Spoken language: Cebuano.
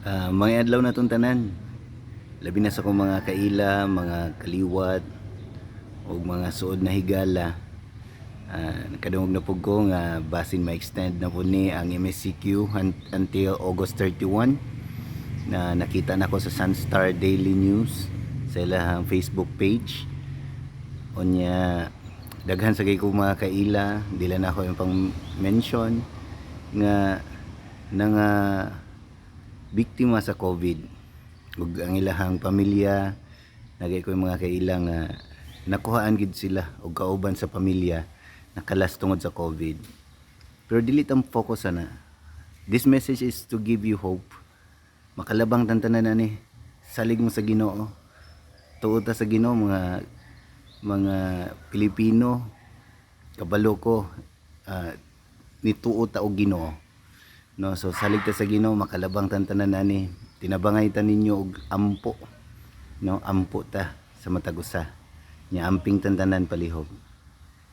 Mga adlaw na tong tanan. Labi na sa akong mga kaila, mga kaliwat ug mga suod na higala. Nakadungog na pud ko nga basin ma-extend na po ni ang MECQ until August 31 na nakita nako sa Sunstar Daily News sa ilahang Facebook page. Unya, daghan sa kay ko mga kaila, dili na ako yung pang mention nga nga biktima sa COVID ug ang ilahang pamilya. Nagay ko yung mga kaila nga nakuhaan gid sila og kauban sa pamilya nakalas tungod sa COVID, pero dili tang focus ana. This message is to give you hope. Makalabang tan tanan ani. Salig mo sa Ginoo, tuo ta sa Ginoo. Mga Pilipino, kabalo ko nituo ta og Ginoo, no? So salig ta sa Ginoo, makalabang tan tanan ani. Tinabangay ta ninyo og ampo, no? Ampo ta sa matag usa nya, amping tan tanan palihog.